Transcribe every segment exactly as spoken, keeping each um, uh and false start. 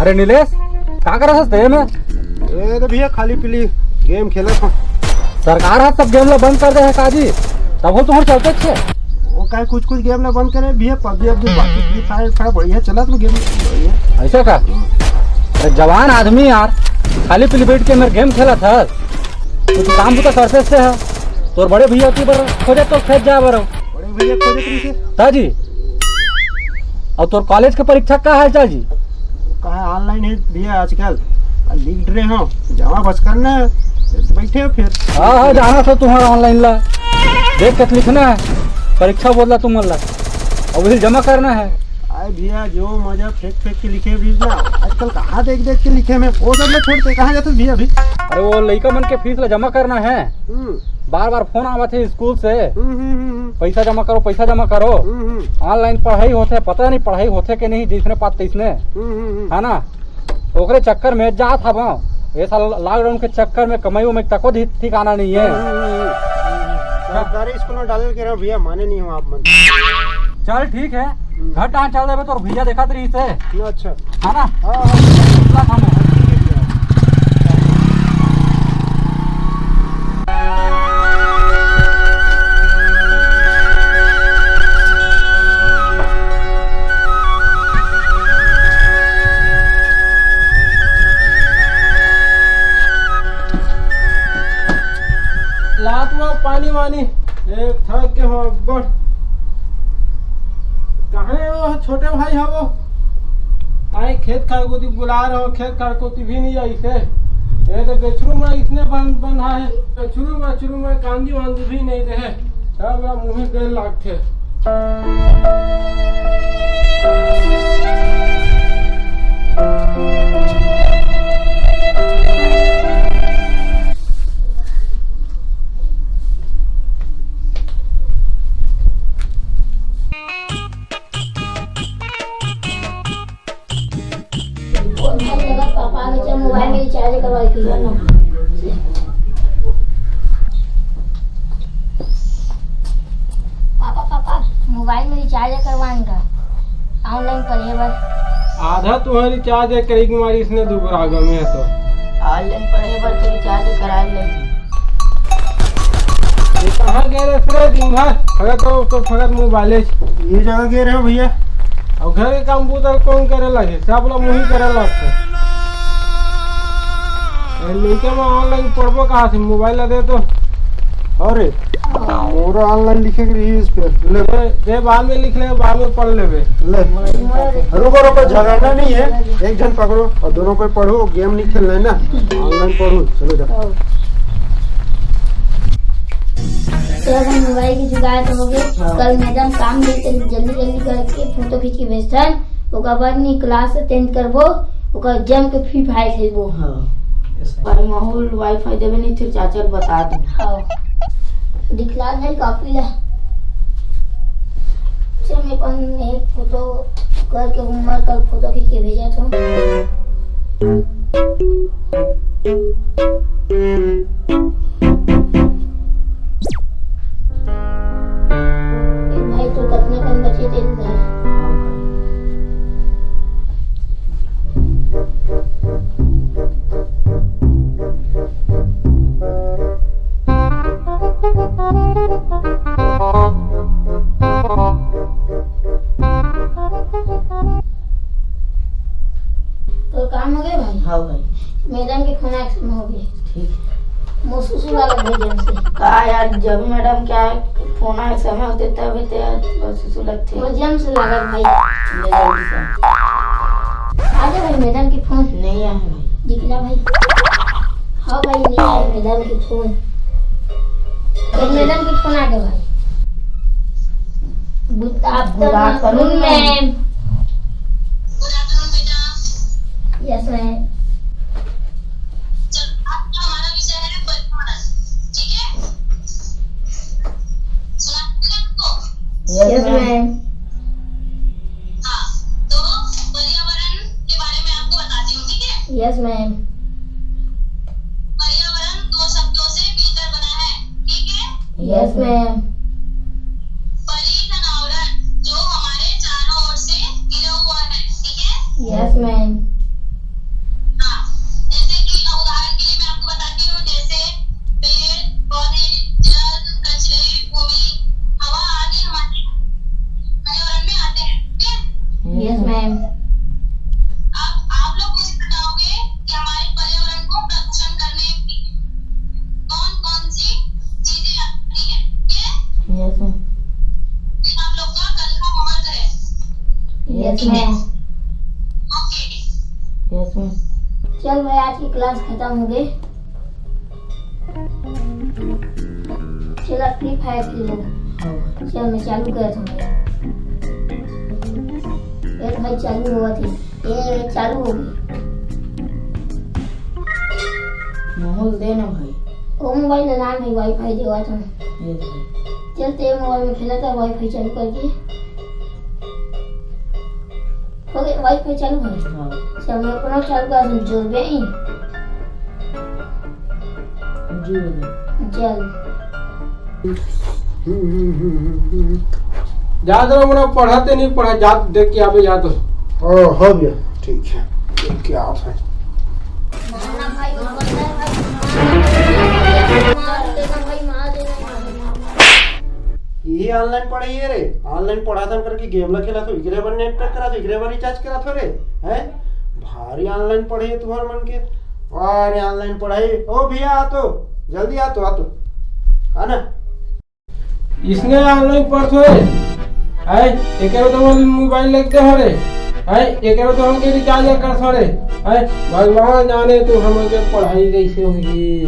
अरे नीलेश, का करत हस ते में? ए तो भैया, खाली पीली गेम खेलत हूँ। सरकार ह सब गेम ला बंद कर दे हे काजी, तब हो तुहर चलते छे। वो काहे कुछ कुछ गेम ला बंद करे भैया, पबजी, पबजी, बाकी फ्री फायर, फायर बढ़िया चलत में गेम, बढ़िया। ऐसा का? अरे जवान आदमी यार, खाली पीली बैठ के मेरे गेम खेलत हस, कुछ काम भी तो करते से है। तोर बड़े भैया की बर खोजे तो खेत जा बरो। बड़े भैया खोजे तुमसे। ताजी, और तोर कॉलेज के परीक्षा का हाल चाल जी? कहाँ ऑनलाइन है भैया आजकल, अब लिख रहे हो, जमा बस करना है, फिर बैठे हो फिर। हाँ, हाँ, जाना था तुम्हारा ऑनलाइन ला, देख के लिखना है, परीक्षा बोला तुम ला, और वही जमा करना है। अरे भैया, जो मजा फेंक फेंक के लिखे भी ना, आजकल कहाँ देख देख के लिखे में, वो सब ले छोड़ के कहाँ जाते भैया अभी? अरे वो लइका मन के फीस ला जमा करना है, हम्म। बार बार फोन आवत है स्कूल से, हम्म, हम्म, हम्म, हम्म। पैसा जमा करो, पैसा जमा करो। हम्म, हम्म। ऑनलाइन पढ़ाई होथे, पता नहीं पढ़ाई होथे के नहीं, जिसने पात तैसने। हम्म, हम्म, हम्म। है ना? ओकरे चक्कर में जात हवं। ये साल लॉकडाउन के चक्कर में कमाई उमाई तको धी-, ठिकाना नहीं है। हम्म, हम्म, हम्म। सरकारी स्कूल में डाले के रहो भैया, माने नहीं हो आप मन। चल ठीक है, हम्म। घर टाइम चल देबे, तोर भैया देखत रही से। अच्छा। है ना? हाँ, हाँ। लात हुआ पानी वानी, ए, थक के हो अब्बड़। कहाँ है वो छोटे भाई है वो? आए खेत खार कोती बुला रहे हो, खेत खार कोती भी नहीं आई से। ये तो बेचरू में इसने बन-, बंधा है। बेचरू, बेचरू में कांदी वांदी भी नहीं रहे। सब ला मुँह गए लागथे। फोन भाई लगा, पापा आगे चल, मोबाइल में रिचार्ज करवा के। पापा, पापा, मोबाइल में रिचार्ज करवान का, ऑनलाइन पढ़े बर। आधा तुम्हारी रिचार्ज करे के मारी इसने दुबरा गमे है तो। ऑनलाइन पढ़े बर तो रिचार्ज कराए लेगी। ये कहाँ गए रहे थे दिन भर? फगत तो, तो फगत मोबाइल। ये जगह गए रहे हो भैया? और घर के काम बूता कौन करे लगे? सब लोग वही करे लगते। ए, लइका में ऑनलाइन पढ़बो कहाँ से? मोबाइल ला दे तो। अरे, मोरो ऑनलाइन लिखे के रही इस पे। ले। दे, दे, बाद में लिख ले, बाद में पढ़ लेबे। ले। रुको, रुको, झगड़ना नहीं है। एक जन पकड़ो और दोनों पे पढ़ो, गेम नहीं खेलना है ना, ऑनलाइन पढ़ो, चलो जाओ। चलो भाई, मोबाइल की जुगाड़ तो हो गई। हाँ। कल मैडम काम दे तो जल्दी जल्दी करके फोटो खींच के भेजथन, ओकर बाद नी क्लास अटेंड करबो, ओकर जम के फ्री फायर खेलबो। हाँ, ऐसा ही। भाई माहौल वाईफाई देवे नहीं थे, चाचा ल बता दो। हाँ। दिखला भाई कॉपी ला। चल, मैं अपन एक फोटो करके होमवर्क का फोटो खींच के भेजा था। ए भाई, तो कितना कम बचे तेल धर। तो काम हो गया भाई? हाँ भाई। मैडम के फोन आए समय हो गए। ठीक। मोर सुसु लागत भाई जम से। का यार, जब मैडम क्या फोन आए समय होते तब ते बस सुसु लगते। मोर जम से लागत भाई। ले जल्दी से। आ जा भाई, मैडम के फोन। नहीं आए भाई। दिखला भाई। हाँ भाई, नहीं आए मैडम के फोन। तो मैडम के फोन आ गया भाई। Good afternoon, ma'am. Good afternoon, बेटा। Yes, ma'am. चलो, आज का हमारा विषय है पर्यावरण, ठीक है? सुना दिया आपको? Yes, ma'am. हाँ, तो पर्यावरण के बारे में आपको बताती हूँ, ठीक है? Yes, ma'am. पर्यावरण दो शब्दों से मिलकर बना है, ठीक है? Yes, ma'am. पर्यावरण जो हमारे चारों ओर से घिरा हुआ है, ठीक है? Yes, ma'am. क्लास खतम हो गे। चला, फ्री फायर खेलो। चल, मैं चालू करत हूँ। ए भाई, चालू होवत हे। ए, चालू हो गे। माहौल दे ना भाई। ओ मोबाइल ला ना भाई, वाईफाई देवत हूँ। ये भाई। चल, ते मोबाइल में खेला था, वाईफाई चालू करके। हो गे, वाईफाई चालू हे। हाँ। चल, मैं अपना चालू कर दूँ, जोर बे ही। जी हो गया। चल। याद रहो, मोला पढ़ाते नहीं पढ़ा, जात देख के आबे, याद हो। ओ, हो गया, ठीक है, देख के आप है। मार देना भाई, मार देना भाई, मार देना भाई, मार देना। ये ऑनलाइन पढ़ाई है रे, ऑनलाइन पढ़ाथन करके गेम ला खेला तो इकरे बर नेट पैक करा तो इकरे बर रिचार्ज करा तो रे, हैं? भारी ऑनलाइन पढ़ाई है तुम्हार मन के। अरे ऑनलाइन पढ़ाई, ओ भैया आ तो, जल्दी आ तो, आ तो, आ ना। इसने ऑनलाइन पढ़त होए, हैं? एकर तो मोबाइल लगते हो रे, हैं? एकर तो हमके रिचार्ज करत हो रे, हैं? भगवान जाने तू हमके पढ़ाई कैसे होगी।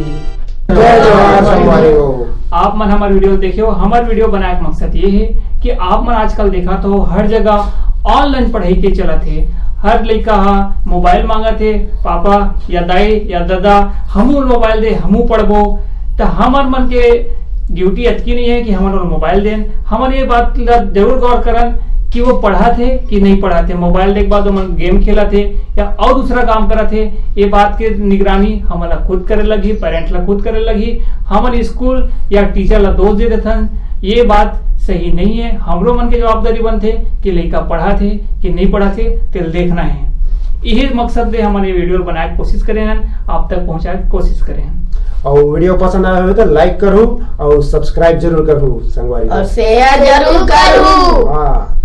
जय जोहार संगवारी हो। आप मन हमर वीडियो देखे हो, हमर वीडियो बनाए के मकसद ये है कि आप मन आजकल देखा तो हर जगह ऑनलाइन पढ़ाई के चलत हे। हर लइका हा मोबाइल मांगत हे, पापा या दाई या दादा, हमू मोबाइल दे, हमू पढ़बो। त हमर मन के ड्यूटी अतकी नहीं है कि हमन मोबाइल देन। हमन ये बात ला जरूर गौर करन कि वो पढ़त हे कि नहीं पढ़त हे। मोबाइल देख बाद ओमन गेम खेलत हे या और दूसरा काम करत हे, ये बात के निगरानी हमन ला खुद करे लगही, पेरेंट्स ला खुद करे लगही। हमन स्कूल या टीचर ला दोष दे देथन, ये बात सही नहीं है। हमरो मन के जवाबदारी बनथे कि लइका पढ़त हे कि नहीं पढ़त हे, तेल देखना है। यही मकसद ले हमन ये वीडियो बनाए के कोशिश करे हन, आप तक पहुंचाए के कोशिश करे हन। और वीडियो पसंद आया हो तो लाइक करू और सब्सक्राइब जरूर करू संगवारी हो। और शेयर जरूर करू। हाँ।